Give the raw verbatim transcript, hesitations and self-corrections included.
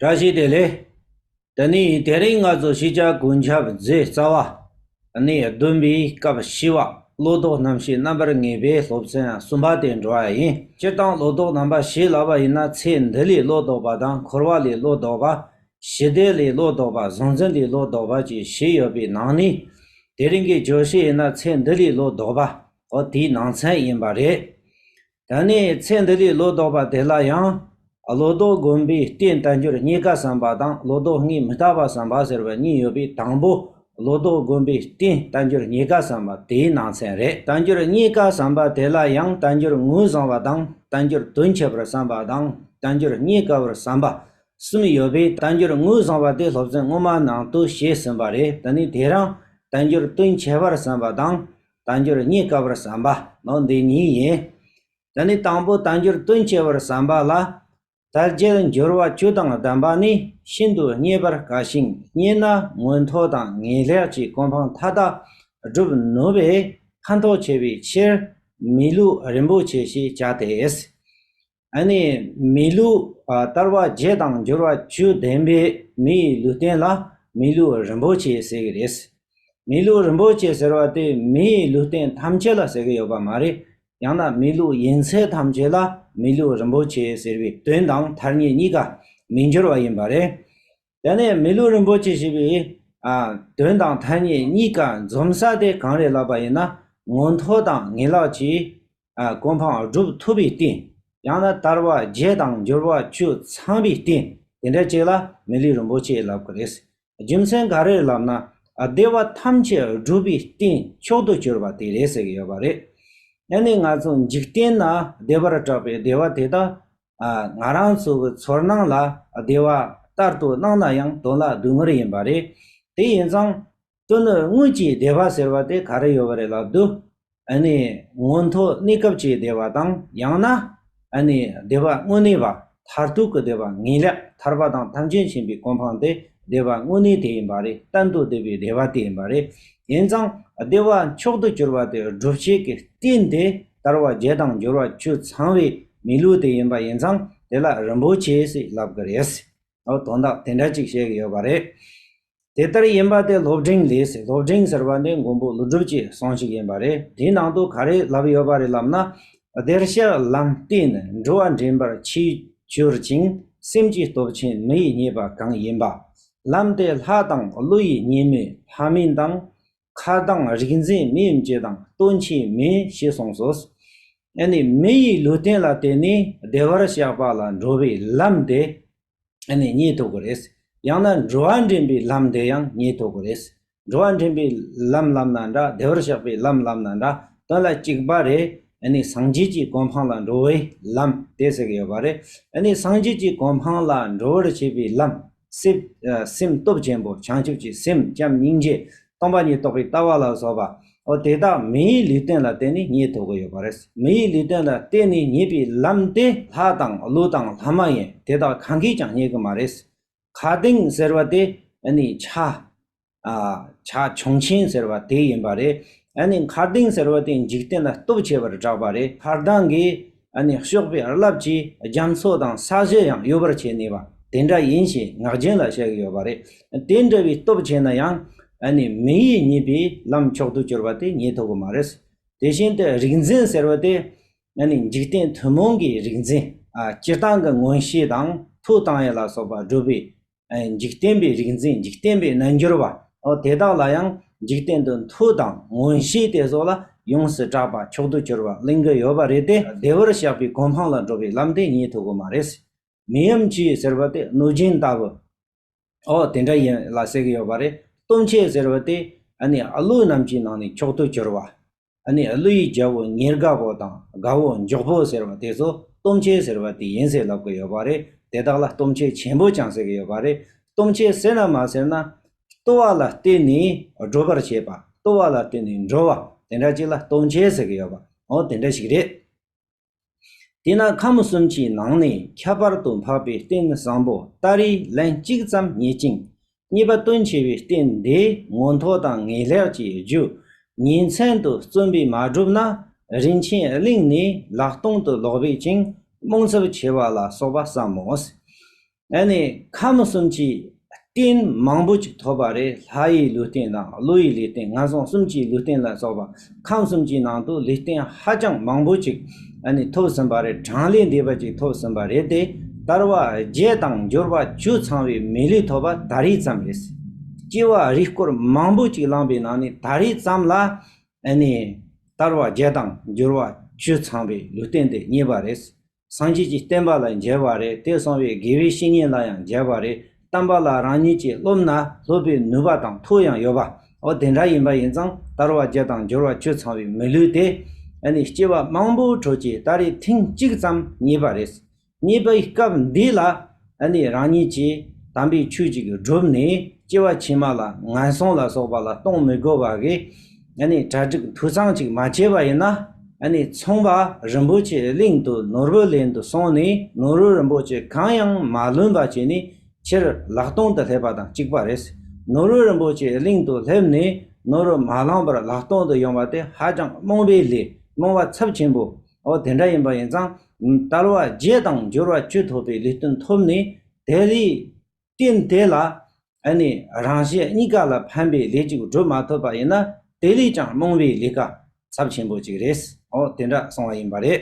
བཀྲ་ཤིས་བདེ་ལེགས། དེ་ནས་དེ་རིང་ང་ཚོ་ཤེས་བྱ་གོ་ཁྱབ་མཛོད་རྩ་བ་ནས་བདུན་པའི་སྐབས་བཞི་བ་བློ་ལྡོག་རྣམ་བཤད་རྣམ་པར་ངེས་པའི་སློབ་ཚན་གསུམ་པ་དེ་འགྲོ་བ་ཡིན། སྤྱིར་བཏང་བློ་ལྡོག་རྣམ་པ་བཞི་ལབ་པ་ཡིན་ན། ཚེ་འདི་ལས་བློ་ལྡོག་པ་དང་། འཁོར་བ་ལས་བློ་ལྡོག་པ། ཞི་བདེ་ལས་བློ་ལྡོག་པ། གཟུང་འཛིན་ལས་བློ་ལྡོག་པ་བཅས་བཞི་ཡོད་པའི་ནང་ནས། དེ་རིང་གི་བརྗོད་གཞི་ཡིན་ན་ཚེ་འདི་ལས་བློ་ལྡོག་པ། འོ་དེའི་ནང་ཚན་ཡིན་པ་རེད། ད་ནི་ཚེ་འདི་ལས་བློ་ལྡོག་པ་དེ་ལ་ཡང་། བློ་ལྡོག་སྒོམ་པའི་རྟེན་དལ་འབྱོར་རྙེད་དཀའ་བསམ་པ་དང་། བློ་ལྡོག་རྙེད་མི་རྟག་པ་བསམ་པ་ཟེར་བ་གཉིས་ཡོད་པའི། དང་པོ་བློ་ལྡོག་སྒོམ་པའི་རྟེན་དལ་འབྱོར་རྙེད་དཀའ་བསམ་པ་དེའི་ནང་ཚན་རེད། དལ་འབྱོར་རྙེད་དཀའ་བསམ་པ་དེ་ལ་ཡང་དལ་འབྱོར་ངོས་བཟུང་བ་དང་། དལ་འབྱོར་དོན་ཆེ་བར་བསམ་པ་དང་། དལ་འབྱོར་རྙེད་དཀའ་བར་བསམ་པ་གསུམ་ཡོད་པའི། དལ་འབྱོར་ངོས་བཟུང་བ་དེ་སློབ་ཚན་སྔོན་མ་ནང་དུ་བཤད་ཟིན་པ་རེད། ད་ནི་དེ་རིང་དལ་འབྱོར་དོན་ཆེ་བར་བསམ་པ་དང་། དལ་འབྱོར་རྙེད་དཀའ་བར་བསམ་པ་ནོ་འདི་གཉིས་ཡིན། ད་ནི་དང་པོ་དལ་འབྱོར་དོན་ཆེ་བར་བསམ་པ་ལ། དལ་བརྒྱད་འབྱོར་བ་བཅུ་དང་ལྡན་པ་ནི་ཤིན་ཏུ་རྙེད་པར་དཀའ་ཞིང་། རྙེད་ན་མངོན་མཐོ་དང་ངེས་ལེགས་ཀྱི་གོ་འཕང་མཐའ་དག་སྒྲུབ་ནུས་པས་ཕན་ཐོགས་ཆེ་བའི་ཕྱིར། མི་ལུས་རིན་པོ་ཆེ་ཞེས་བྱ་སྟེ། ཨ་ནི་མི་ལུས་ཨ་དལ་བ་བརྒྱད་དང་འབྱོར་བ་བཅུ་ལྡན་པའི་མི་ཡི་ལུས་རྟེན་ལ་མི་ལུས་རིན་པོ་ཆེ་ཟེར་གྱི་རེད། མི་ལུས་རིན་པོ་ཆེ་ཟེར་བ་དེ་མི་ཡི་ལུས་རྟེན་ཐམས་ཅད་ལ་ཟེར་གྱི་ཡོད་པ་མ་རེད། ཡང་ན་མི་ལུས་ཡིན་ཚད་ཐམས་ཅད་ལ་མི་ལུས་རིན་པོ་ཆེ་ཟེར་བའི་དོན་དང་ཐ་སྙད་གཉིས་ཀ་མི་འགྱུར་བ་ཡིན་པ་རེད། དེ་ནས་མི་ལུས་རིན་པོ་ཆེ་ཞེས་པའི་ཨ་དོན་དང་ཐ་སྙད་གཉིས་ཀ་འཛོམས་ས་དེ་གང་རེད་ལབ་པ་ཡིན་ན། མངོན་མཐོ་དང་ངེས་ལེགས་ཀྱི་ཨ་གོ་འཕང་སྒྲུབ་ཐུབ་པའི་རྟེན། ཡང་ན་དལ་བ་བརྒྱད་དང་འབྱོར་བ་བཅུ་ཚང་བའི་རྟེན། དེ་འདྲ་ཅིག་ལ་མི་ལུས་རིན་པོ་ཆེ་ལབ་ཀྱི་རེད། རྒྱུ་མཚན་ག་རེ་ལབ་ན། ཨ་བདེ་བ་ཐམས་ཅད་སྒྲུབ་པའི་རྟེན་མཆོག་ཏུ་གྱུར་པ་དེ་རེད་ཟེར་གྱི་ཡོད་པ་རེད། ཡང་ནི་ང་ཚོ་འཇིག་རྟེན་ན་བདེ་བར་གྲགས་པའི་བདེ་བ་དེ་དག་ཨ་ང་རང་ཚོ་གི་ཚོར་སྣང་ལ་བདེ་བ་ལྟར་དུ་སྣང་ན་ཡང་དོན་ལ་སྡུག་བསྔལ་ཡིན་པ་རེད། དེ་ཡིན་ཙང་དོན་དངོས་ཀྱི་བདེ་བ་ཟེར་བ་དེ་ག་རེ་ཡོད་པ་རེད་ལབ་དུས། ཨ་ནི་མངོན་མཐོ་གནས་སྐབས་ཀྱི་བདེ་བ་དང་། ཡང་ན་ཨ་ནི་བདེ་བ་དངོས་གནས་པ། མཐར་ཐུག་གི་བདེ་བ་ངེས་ལེགས། ཐར་པ་དང་ཐམས་ཅད་མཁྱེན་པའི་གོ་འཕང་དེ་བདེ་བ་དངོས་གནས་དེ་ཡིན་པ་རེད། གཏན་དུ་བདེ་བའི་བདེ་བ་དེ་ཡིན་པ་རེད། ཡིན་ཙང་བདེ་བ་མཆོག་ཏུ་གྱུར་པ་དེ་སྒྲུབ་བྱེད་ཀྱི་རྟེན་དེ་དལ་བ་བརྒྱད་དང་འབྱོར་བ་བཅུ་ཚང་བའི་མི་ལུས་དེ་ཡིན་པ་ཡིན་ཙང་། དེ་ལ་རིན་པོ་ཆེ་ཞེས་ལབ་ཀྱི་རེད། འོ་དོན་དག་དེ་འདྲ་ཅིག་བཤད་ཀྱི་ཡོད་པ་རེད། དེ་ལྟར་ཡིན་པ་དེ་སློབ་འབྲིང་ལས་ཟེར། སློབ་འབྲིང་ཟེར་བ་ནི་མགོན་པོ་ཀླུ་སྒྲུབ་ཀྱི་གསུང་ཞིག་ཡིན་པ་རེད། དེའི་ནང་དུ་ག་རེ་ལབ་ཡོད་པ་རེད་ལབ་ན། བདེར་གཤེགས་ལམ་བརྟེན་འགྲོ་བ་འདྲེན་པར་ཆེས་གྱུར་ཅིང་། སེམས་ཀྱི་སྟོབས་ཆེན་མི་ཡིས་རྙེད་པ་གང་ཡིན་པ། ལམ་དེ་ལྷ་དང་ཀླུ་ཡིས་རྙེད་མོད་ལྷ་མིན་དང་། ཁ་གདངས་རིག་འཛིན་མི་ཡིས་མཆིས་དང་སྟོན་ཆེན་མིན་ཞེས་གསུངས་སོ། ཨ་ནི་མི་ཡི་ལུས་རྟེན་ལ་བརྟེན་ནས་བདེ་བར་གཤེགས་པ་ལ་འགྲོ་བའི་ལམ་དེ་ཨ་ནི་རྙེད་ཐུབ་ཀྱི་རེད། ཡང་ན་འགྲོ་བ་འདྲེན་པའི་ལམ་དེ་ཡང་རྙེད་ཐུབ་ཀྱི་རེད། འགྲོ་བ་འདྲེན་པའི་ལམ་ལབ་ན་འདྲ། བདེ་བར་གཤེགས་པའི་ལམ་ལབ་ན་འདྲ། དོན་ལ་གཅིག་པ་རེད། ཨ་ནི་སངས་རྒྱས་ཀྱི་གོ་འཕང་ལ་འགྲོ་བའི་ལམ་དེ་ཟེར་གྱི་ཡོད་པ་རེད། ཨ་ནི་སངས་རྒྱས་ཀྱི་གོ་འཕང་ལ་འགྲོ་བར་བྱེད་པའི་ལམ། སེམས་ཨ་སེམས་སྟོབས་ཆེན་པོ། བྱང་ཆུབ་ཀྱི་སེམས་བྱམས་སྙིང་རྗེ་སྟོང་པ་ཉིད་རྟོགས་པའི་ལྟ་བ་ལ་སོགས་པ། འོ་དེ་དག་མི་ཡི་ལུས་རྟེན་ལ་བརྟེན་ནས་རྙེད་ཐུབ་ཀྱི་ཡོད་པ་རེད། མི་ཡི་ལུས་རྟེན་ལ་བརྟེན་ནས་རྙེད་པའི་ལམ་དེ་ལྷ་དང་ཀླུ་དང་ལྷ་མ་ཡིན་དེ་དག་གང་གིས་ཀྱང་རྙེད་ཀྱི་མ་རེད། མཁའ་ལྡིང་ཟེར་བ་དེ་ཨ་ནི་ཆ་ཨ་ཆ་ཁྱུང་ཆེན་ཟེར་བ་དེ་ཡིན་པ་རེད། ཨ་ནི་མཁའ་ལྡིང་ཟེར་བ་དེ་འཇིག་རྟེན་ལ་སྟོབས་ཆེ་བར་གྲགས་པ་རེད། མཁའ་ལྡིང་གིས་ཨ་ནི་གཤོག་པའི་རླབས་ཀྱིས་རྒྱ་མཚོ་དང་ས་གཞི་ཡང་གཡོ་བར་བྱེད་ནུས་པ་དེ་འདྲ་ཡིན་ཞེས་ངག་རྒྱུན་ལ་བཤད་ཀྱི་ཡོད་པ་རེད། དེ་འདྲ་བའི་སྟོབས་ཆེ་ན་ཡང་ཨ་ནི་མི་ཡིས་རྙེད་པའི་ལམ་མཆོག་ཏུ་གྱུར་པ་དེ་རྙེད་ཐུབ་ཀྱི་མ་རེད། དེ་བཞིན་དུ་རིག་འཛིན་ཟེར་བ་དེ་ཨ་ནི་འཇིག་རྟེན་ཐུན་མོང་གི་རིག་འཛིན། ཨ་སྤྱིར་བཏང་གི་མངོན་ཤེས་དང་ཐོས་དང་ཡིད་ལ་སོགས་པ་སྒྲུབ་པའི་འཇིག་རྟེན་པའི་རིག་འཛིན། འཇིག་རྟེན་པའི་རྣལ་འབྱོར་པ། འོ་དེ་དག་ལ་ཡང་འཇིག་རྟེན་དུ་མཐོ་དང་མངོན་ཤེས་དེ་སོགས་ལ་ཡོངས་སུ་གྲགས་པ་མཆོག་ཏུ་གྱུར་པ་གླེང་གི་ཡོད་པ་རེད་དེ། བདེ་བར་གཤེགས་པའི་གོ་འཕང་ལ་འགྲོ་བའི་ལམ་དེ་རྙེད་ཐུབ་ཀྱི་མ་རེད། མི་ཡིས་མཆིས་ཟེར་བ་དེ་གནོད་སྦྱིན་ལྟ་བུ། འོ་དེ་འདྲ་ཡིན་ལ་ཟེར་གྱི་ཡོད་པ་རེད། སྟོབས་ཆེ་ཟེར་བ་དེ་ཨ་ནི་ཀླུ་རྣམས་ཀྱི་ནང་ནས་མཆོག་ཏུ་གྱུར་པ། ཨ་ནི་ཀླུ་ཡི་རྒྱལ་པོ་ཉེར་དགའ་བོ་དང་དགའ་བོ་མགྱོགས་པོ་ཟེར་བ་དེ་ཚོ་སྟོབས་ཆེ་ཟེར་བ་དེ་ཡིན་ཟེར་ལབ་ཀྱི་ཡོད་པ་རེད། དེ་དག་ལ་སྟོབས་ཆེ་ཆེན་པོ་ཀྱང་ཟེར་གྱི་ཡོད་པ་རེད། སྟོབས་ཆེ་ཟེར་ན་མ་ཟེར་ན། རྟོགས་པ་ལ་བརྟེན་ནས་སྒྲུབ་པར་བྱེད་པ། རྟོགས་པ་ལ་བརྟེན་ནས་འགྲོ་བ་དེ་འདྲ་ཅིག་ལ་སྟོབས་ཆེ་ཟེར་གྱི་ཡོད་པ། འོ་དེ་འདྲ་ཞིག་རེད། དེས་ན་ཁམས་གསུམ་གྱི་ནང་ནས་ཁྱད་པར་དུ་འཕགས་པའི་རྟེན་བཟང་པོ་ཏཱ་རེ་ལན་གཅིག་ཙམ་རྙེད་ཅིང་། རྙེད་པ་དོན་ཆེ་བའི་རྟེན་འདི་མངོན་མཐོ་དང་ངེས་ལེགས་ཀྱི་རྒྱུ་ཉིན་མཚན་དུ་བརྩོན་པས་མ་བསྒྲུབས་ན། རིན་ཆེན་གླིང་ནས་ལག་སྟོང་དུ་ལོག་པའི་ཅིང་རྨོངས་ཚབས་ཆེ་བ་ལ་སོགས་པ་བསམ་མོ། ཨ་ནི་ཁམས་གསུམ་གྱི་རྟེན་མང་པོ་ཅིག་ཐོབ་པ་རེད། ལྷ་ཡི་ལུས་རྟེན་དང་ཀླུ་ཡི་ལུས་རྟེན། ངན་སོང་གསུམ་གྱི་ལུས་རྟེན་ལ་སོགས་པ་ཁམས་གསུམ་གྱི་ནང་དུ་ལུས་རྟེན་ཧ་ཅང་མང་པོ་ཅིག་ཨ་ནི་ཐོབ་ཟིན་པ་རེད། གྲངས་ལས་འདས་པ་ཅིག་ཐོབ་ཟིན་པ་རེད་དེ། དར་བ་བརྒྱད་དང་འབྱོར་བ་བཅུ་ཚང་བའི་མི་ལུས་ཐོབ་པ་ད་རེས་ཙམ་རེད། སྐྱེ་བ་རིགས་སྐོར་མང་པོ་ཅིག་བླངས་པའི་ནང་ནས་ད་རེས་ཙམ་ལ་ཨ་ནི་དར་བ་བརྒྱད་དང་འབྱོར་བ་བཅུ་ཚང་བའི་ལུས་རྟེན་དེ་རྙེད་པ་རེད། སངས་རྒྱས་ཀྱི་བསྟན་པ་ལ་མཇལ་བ་རེད། དེ་སོང་བའི་དགེ་བའི་བཤེས་གཉེན་ལ་ཡང་མཇལ་བ་རེད། བསྟན་པ་ལ་རང་ཉིད་ཀྱིས་སློབ་ན་སློབ་པའི་ནུས་པ་དང་མཐུ་ཡང་ཡོད་པ། འོ་དེ་འདྲ་ཡིན་པ་ཡིན་ཙང་དར་བ་བརྒྱད་དང་འབྱོར་བ་བཅུ་ཚང་བའི་མི་ལུས་དེ་ཨ་ནི་སྐྱེ་བ་མང་པོའི་ཁྲོད་ཀྱི་ད་རེས་ཐེངས་གཅིག་ཙམ་རྙེད་པ་རེད། རྙེད་པའི་སྐབས་འདི་ལ་ཨ་ནི་རང་ཉིད་ཀྱིས་དམ་པའི་ཆོས་ཅིག་བསྒྲུབས་ནས་སྐྱེ་བ་ཕྱི་མ་ལ་ངན་སོང་ལ་སོགས་པ་ལ་ལྟུང་མི་དགོས་པ་གི་ཨ་ནི་གྲ་སྒྲིག་འཐུས་ཚང་ཅིག་མ་བྱས་པ་ཡིན་ན། ཨ་ནི་ཚོང་པ་རིན་པོ་ཆེའི་གླིང་དུ་ནོར་བུ་ལེན་དུ་སོང་ནས་ནོར་བུ་རིན་པོ་ཆེ་གང་ཡང་མ་ལོན་པ་བྱས་ནས་ཕྱིར་ལག་སྟོང་དུ་སླེབས་པ་དང་གཅིག་པ་རེད། ནོར་བུ་རིན་པོ་ཆེའི་གླིང་དུ་སླེབས་ནས་ནོར་བུ་མ་བླངས་པར་ལག་སྟོང་དུ་ཡོང་བ་དེ་ཧ་ཅང་རྨོངས་པའི་ལས། རྨོངས་པ་ཚབས་ཆེན་པོ། འོ་དེ་འདྲ་ཡིན་པ་ཡིན་ཙང་དར་བ་བརྒྱད་དང་འབྱོར་བ་བཅུ་ཐོབ་པའི་ལུས་རྟེན་ཐོབ་ནས་དེ་ལས་རྟེན་དེ་ལ་ཨ་ནི་རང་གཞན་གཉིས་ཀ་ལ་ཕན་པའི་ལས་ཅིག་སྒྲུབ་མ་ཐུབ་པ་ཡིན་ན་དེ་ལས་ཀྱང་རྨོངས་པའི་ལས་ཀ་ཚབས་ཆེན་པོ་ཅིག་རེད། འོ་དེ་འདྲ་གསུངས་པ་ཡིན་པ་རེད།